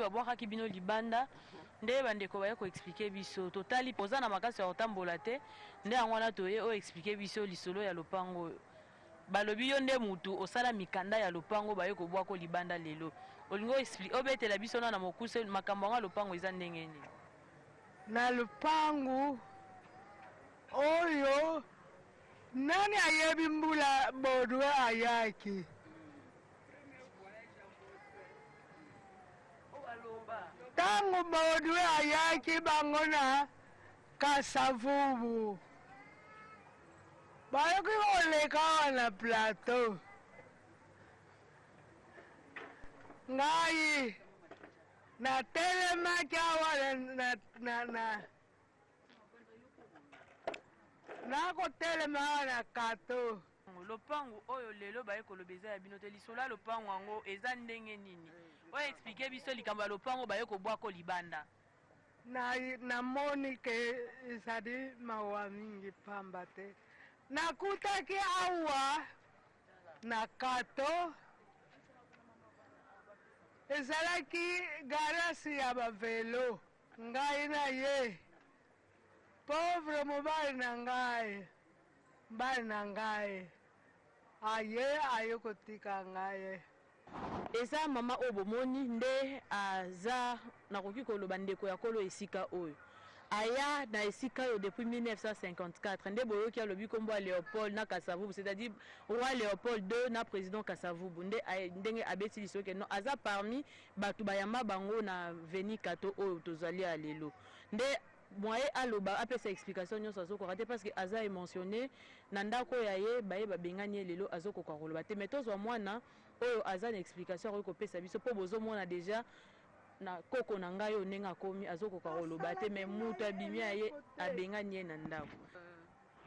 Babwakaki bino libanda nde bandeko baye koexpliquer biso. Totali poza na makasi ya kotambola te, nde yango wana toye oyo expliquer biso lisolo ya lopango oyo. Balobi yo nde mutu osala mikanda ya lopango, baye kobwako libanda lelo. Olingi obetela biso na mokuse makambo yango ya lopango eza ndenge nini? Na lopangu oyo, nani ayebi mbula Baudouin ayaki? Ntango Baudouin ayaki, bango na Kasavubu bayoki koleka awa na plateau. Ngai natelemaki awa na nakotelema awa na kato. Lopango oyo lelo baye koloba eza ya bino te. Lisolo ya lopango yango eza ndenge nini? Oyo expliquer biso likambo ya lopango baye kobwako libanda. Namoni ke ezali mawa mingi, pamba te nakutaki awa na kato ezalaki garage ya bavélo. Ngai na ye, pauvre mobali na ngai, mobali na ngai aye kotika ngai. Eza mama oyo bomoni nde aza, nakoki koloba, ndeko ya kolo esika oyo. Aya na esika oyo depuis 1954. Nde boyoki alobi nkombo ya Léopold na Kasavubu, c'est-à-dire roi Léopold II na président Kasavubu. Nde ndenge abeti liso ke non, aza parmi bato bayamba bango na avenue Kato oyo tozali ya lelo. Nde moye aloba, apesa explication nyonso azokoka te, parce que aza émotionné. Na ndako ya ye baye babengani ye lelo, azokoka koloba te. Mais tozwa mwana oyo aza na explication akoki kopesa biso, mpo bozomona déjà na koko na ngai oyo ndenge akomi, azokoka koloba te, mais moto abimi aye abengani ye na ndako.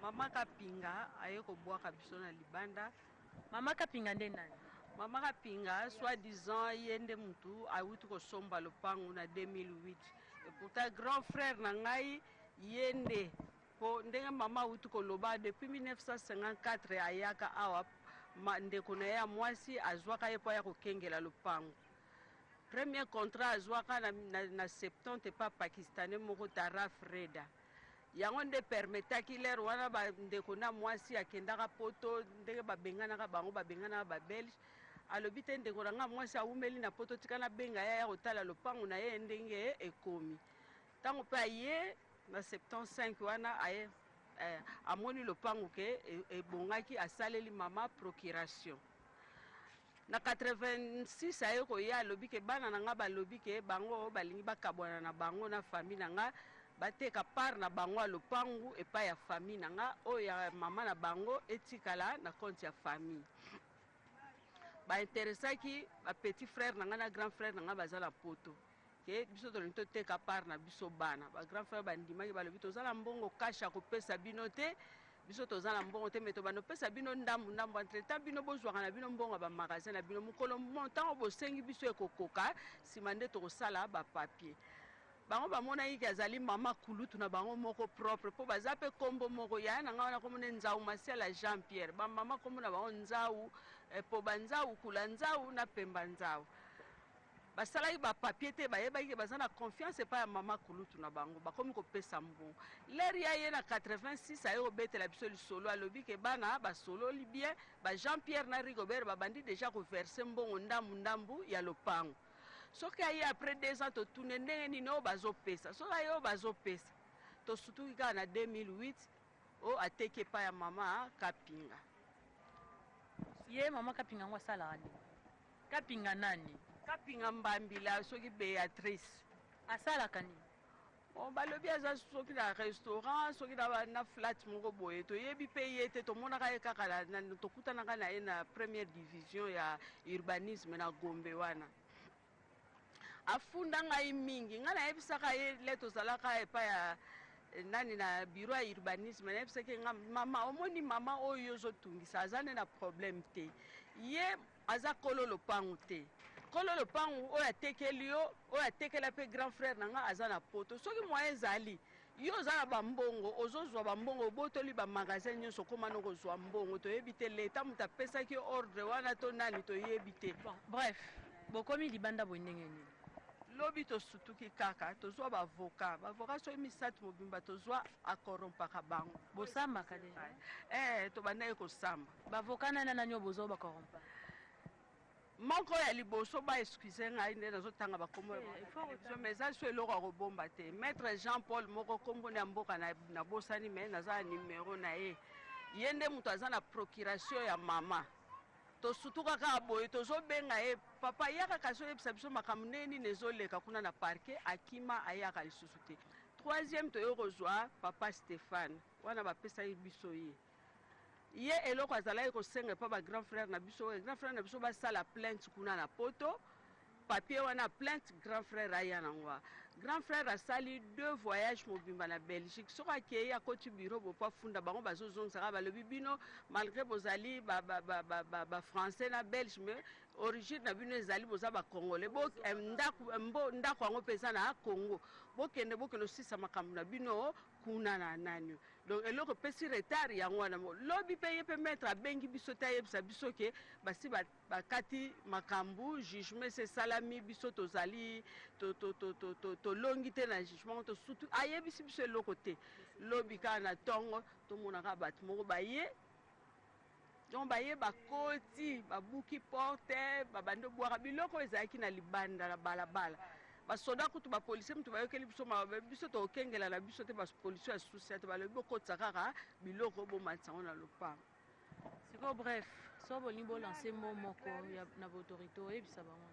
Mama Kapinga aye kobwaka biso na libanda. Mama Kapinga nde nani? Mama Kapinga, soit disant ye nde mutu awuti kosomba lopango na 2008. Et pourtant grand frère na ngai ye nde, po ndenge mama awuti koloba, depuis 1954 ayaka awa. Ndeko na ye ya mwasi azwaka ye mpo aya kokengela lopango. Premier contrat azwaka na 70 epa Pakistanais moko, Taraf Reda. Yango nde permettaki lere wana bandeko na mwasi akendaka Poto. Ndenge babenganaka bango, babenganaka Babelge, alobi te: "Ndeko na nga mwasi awumeli na Poto, tika nabenga ye aya kotala lopango na ye ndenge ekomi." Ntango mpe aye na 75 wana, aye amoni lopango ke ebongaki, asaleli mama procuration. Na 86 aye koya, alobi ke bana na nga balobi ke bango balingi bakabwana na bango na famille na nga, bateka part na bango ya lopangu epai ya famille na nga, oyo ya mama na bango etikala na compte ya famille. Bainteresaki bapetit frère na nga na grand frère na nga baza na Poto ke biso tolingi toteka part na biso bana. Bagrand frère bandimaki, balobi: "Toza na mbongo cash ya kopesa bino te, biso toza na mbongo te, mais tobanda opesa bino ndambu ndambu. Entre temps bino bozwaka na bino mbongo ya bamagasin na bino. Mokolo ntango bosengi biso ekokoka, nsima nde tokosala bapapier." Bango bamonaki ke azali mama kulutu na bango moko propre, mpo baza mpe nkombo moko. Yaya na ngai wana kombo nde Nzau Masiala Jean Pierre, bamama nkombo na bango Nzau, po banzau, Kula Nzau na Pemba Nzau. Basalaki bapapier te, bayebaki ke baza na confiance epai ya mama kulutu na bango. Bakomi kopesa mbongo. Lere ya ye na 86 aye kobetela biso lisolo, alobi ke bana basololi bien, ba Jean Pierre na Rigobert babandi déjà koverser mbongo ndambu ndambu ya lopango. Soki aye après 2 ans, totune ndenge nini oyo bazopesa. Soki aye oyo bazopesa, tosutuki kaka na 2008 oyo ateki epai ya mama Kapinga. Ye mama Kapinga yango asalaka nini? Kapinga nani? Kapinga Mbambila soki Béatrice. Asalaka nini? Bon, balobi aza soki na restaurant, soki na flat moko boye. Toyebi mpe ye te, tomonaka ye kaka, tokutanaka na ye na première division ya urbanisme na Gombe wana. Afunda ngai mingi. Ngai nayebisaka ye le tozalaka epai ya nani na bureau ya urbanisme, nayebisaki nga: "Mama, omoni mama oyo ozotungisa, aza nde na problème te. Ye aza kolo lopangu te. Kolo lopangu oyo atekeli yo, oyo atekela mpe grand frère na nga, aza na Poto. Soki moyen ezali, yo oza na bambongo, ozozwa bambongo, obotoli bamagasin nyonso, okóma no kozwa mbongo. Toyebi te leta moto apesaki yo ordre wana to nani, toyebi te." Bon, bref, bokomi libanda boye ndenge nini? Lobi tosutuki kaka tozwa baavocat, baavocat soki misato mobimba tozwa, akorompaka bango. Bosambaka deja? Eh, tobandaki kosamba. Baavocat nani nani oyo bozwa bakorompa? Moko ya liboso, ba excuse ngai nde nazotanga bakombo ya télévision, mais eza so eloko ya kobomba te, maître Jean Paul moko, kombo ya mboka nabosani, mais naza na numero na ye. Ye nde moto aza na procuration ya mama. Tosutuka kaka boye, tozobenga ye: "Papa, yaka kasi oyebisa biso makambo ndenge nini ezoleka kuna na parquet." Akima, ayaka lisusu te. Troisième, toyo kozwa papa Stéphane wana, bapesaki biso ye. Ye eloko azalaki kosenga epa bagrand frère na biso, grand frère na biso basala plainte kuna na Poto, papier wana plainte, grand frère aya nango. Grand frère asali deux voyages mobimba na Belgique. Soki akei, akoti bureau bopo afunda bango, bazozongisaka, balobi: "Bino, malgré bozali bafrançais na Belge, mais origine na bino ezali boza bacongolais. Ndako yango mpe eza na Congo. Bokende, bokende osisa makambo na bino kuna na nani." Donc eloko epesi retard yango wana. Lobi mpe ye mpe maître abengi biso te, ayebisa biso ke basi bakati makambo, jugement esi esalami, biso tozali tolongi te na jugement. To surtout ayebisi biso eloko te. Lobi kaka na ntongo, tomonaka bato moko baye. Donc baye, bakoti, babuki porte, babandi obwaka biloko oyo ezalaki na libanda na balabala. Basoda kutu, bapolisier mutu bayokeli biso, biso tokokengela na biso te. Bapolisier ya susi te, balobi: "Bokotisa kaka biloko, bomatisa yango na lopango." Sikoyo, bref, so bolingi bolancer mo moko na baautorité, oyebisa bango?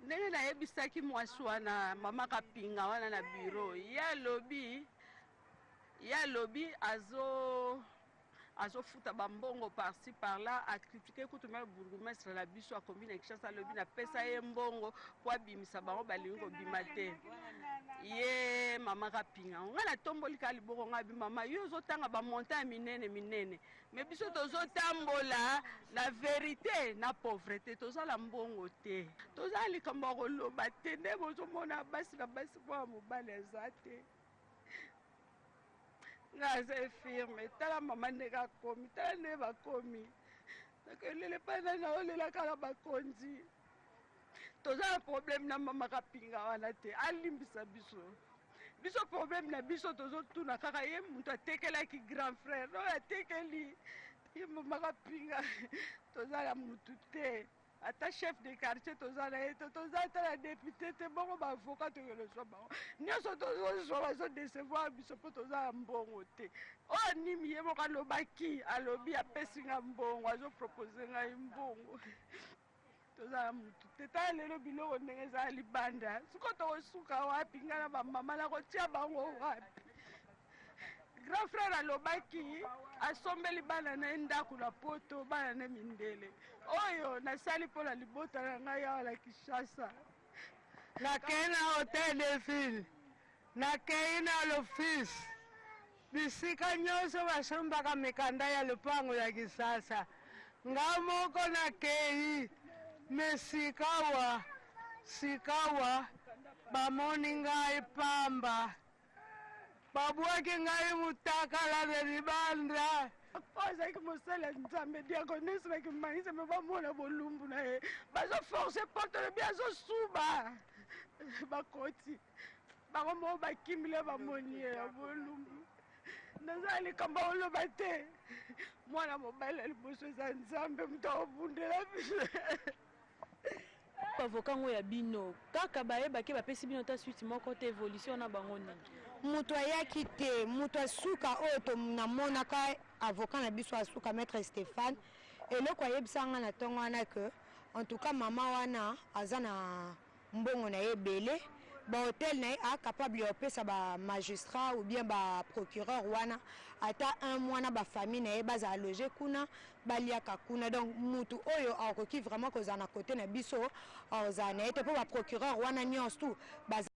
Ndenge nayebisaki mwasi wana, mama Kapinga wana na bureau, ye alobi azofuta bambongo par-ci par-là. Acritiquer kutu même bourgmestre na biso akomi na Kinshasa. Alobi napesa ye mbongo mpo abimisa bango, balingi kobima te. Ye mama Kapinga, ngai natomboli kaka liboko, ngai abi: "Mama, yo ozotanga bamontant ya minene minene, mais biso tozotambola na vérité na pauvreté. Tozala mbongo te, toza likambo ya koloba te. Nde bozomona basi na basi, mpo ya mobali aza te. Ngai aza infirme. Tala mama ndenge akomi, tala ndenge bakomi. Nakolela epai nani? Naolela kaka bakonzi. Toza na problème na mama Kapinga wana te, alimbisa biso. Biso problème na biso, tozotuna kaka ye moto atekelaki grand frère oyo atekeli ye mama Kapinga. Toza na mutu te, ata chef de quartier toza na ye te, toza ata na député te. Bongo baavocat tokelozwa bango nyonso, tozozwa, bazodécevoir biso mpo toza na mbongo te. Oyo nimi ye moko alobaki, alobi apesi nga mbongo, azopropose ngai mbongo. Toza na mutu te. Tala lelo biloko ndenge eza ya libanda. Sikoyo tokosuka wapi? Ngai na bamama nakotia bango wapi? Grand frère alobaki asombeli bana na ye ndako na Poto, bana na mindele. Oyo nasali mpona libota na ngai awa na Kinshasa." Nakei na hôtel de ville, nakei na l'office, bisika nyonso basombaka mikanda ya lopango ya Kisasa, nga moko nakei. Mais sikawa, sikawa bamoni ngai pamba, babwaki ngai mutakala na libanda. Po azalaki mosali ya Nzambe, diaconesse bakimangisa, mais bamona bolumbu na ye, bazoforcer porte, lobi azosuba, bakoti bango moko, bakimile, bamoni ye ya bolumbu. Naza likambo oloba te. Mwana mobali ya liboso eza Nzambe, moto akobundela biso. Avocat ngo ya bino kaka bayebaki, bapesi bino ta suite moko te. Évolution na bango nini? Moto ayaki te. Moto asuka oyo namonaka, avocat na biso asuka, maître Stéphane, eloko ayebisaka nga na ntongo wana ke en tout cas mama wana aza na mbongo na ye ebele, bahotel na ye, acapable ya kopesa bamagistrat ou bien baprocureur wana ata un mois na bafamille na ye, bazala loge kuna, baliaka kuna. Donc mutu oyo akoki vraiment kozala na côté na biso, akozala na ye te, mpo baprocureur wana nyonso tu baza.